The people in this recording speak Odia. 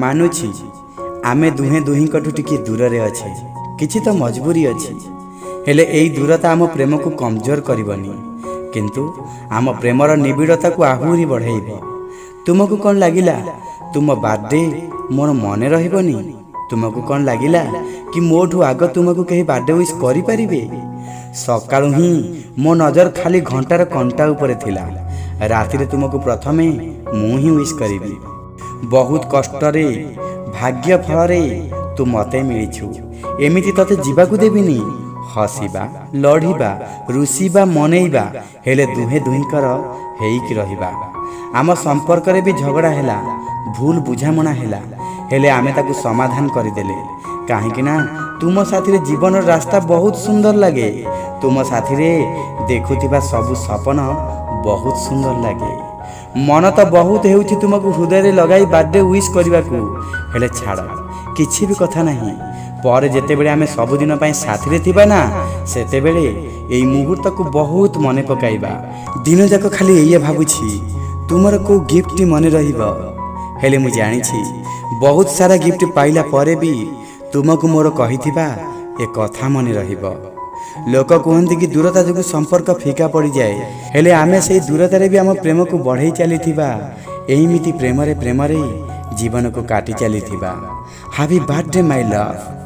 ମାନୁଛି, ଆମେ ଦୁହେଁ ଦୁହିଁଙ୍କଠୁ ଟିକିଏ ଦୂରରେ ଅଛେ। କିଛି ତ ମଜବୁରି ଅଛି। ହେଲେ ଏଇ ଦୂରତା ଆମ ପ୍ରେମକୁ କମଜୋର କରିବନି, କିନ୍ତୁ ଆମ ପ୍ରେମର ନିବିଡ଼ତାକୁ ଆହୁରି ବଢ଼େଇବ। ତୁମକୁ କ'ଣ ଲାଗିଲା, ତୁମ ବାର୍ଥଡେ ମୋର ମନେ ରହିବନି? ତୁମକୁ କ'ଣ ଲାଗିଲା କି ମୋଠୁ ଆଗ ତୁମକୁ କେହି ବାର୍ଥଡେ ୱିଶ୍ କରିପାରିବେ? ସକାଳୁ ହିଁ ମୋ ନଜର ଖାଲି ଘଣ୍ଟାର କଣ୍ଟା ଉପରେ ଥିଲା। ରାତିରେ ତୁମକୁ ପ୍ରଥମେ ମୁଁ ହିଁ ୱିଶ୍ କରିବି। ବହୁତ କଷ୍ଟରେ ଭାଗ୍ୟ ଫଳରେ ତୁ ମୋତେ ମିଳିଛୁ। ଏମିତି ତତେ ଯିବାକୁ ଦେବିନି। ହସିବା, ଲଢ଼ିବା, ରୁଷିବା, ମନେଇବା, ହେଲେ ଦୁହେଁ ଦୁହିଁଙ୍କର ହେଇକି ରହିବା। ଆମ ସମ୍ପର୍କରେ ବି ଝଗଡ଼ା ହେଲା, ଭୁଲ ବୁଝାମଣା ହେଲା, ହେଲେ ଆମେ ତାକୁ ସମାଧାନ କରିଦେଲେ। କାହିଁକି ନା ତୁମ ସାଥିରେ ଜୀବନର ରାସ୍ତା ବହୁତ ସୁନ୍ଦର ଲାଗେ। ତୁମ ସାଥିରେ ଦେଖୁଥିବା ସବୁ ସପନ ବହୁତ ସୁନ୍ଦର ଲାଗେ। ମନ ତ ବହୁତ ହେଉଛି ତୁମକୁ ହୃଦୟରେ ଲଗାଇ ବାର୍ଥଡେ ୱିଶ୍ କରିବାକୁ। ହେଲେ ଛାଡ଼, କିଛି ବି କଥା ନାହିଁ। ପରେ ଯେତେବେଳେ ଆମେ ସବୁଦିନ ପାଇଁ ସାଥିରେ ଥିବା ନା, ସେତେବେଳେ ଏଇ ମୁହୂର୍ତ୍ତକୁ ବହୁତ ମନେ ପକାଇବା। ଦିନ ଯାକ ଖାଲି ଏଇଆ ଭାବୁଛି, ତୁମର କେଉଁ ଗିଫ୍ଟଟି ମନେ ରହିବ। ହେଲେ ମୁଁ ଜାଣିଛି, ବହୁତ ସାରା ଗିଫ୍ଟ ପାଇଲା ପରେ ବି ତୁମକୁ ମୋର କହିଥିବା ଏ କଥା ମନେ ରହିବ। ଲୋକ କୁହନ୍ତି କି ଦୂରତା ଯୋଗୁଁ ସମ୍ପର୍କ ଫିକା ପଡ଼ିଯାଏ। ହେଲେ ଆମେ ସେଇ ଦୂରତାରେ ବି ଆମ ପ୍ରେମକୁ ବଢ଼େଇ ଚାଲିଥିବା। ଏଇମିତି ପ୍ରେମରେ ପ୍ରେମରେ ଜୀବନକୁ କାଟି ଚାଲିଥିବା। Happy birthday, my love.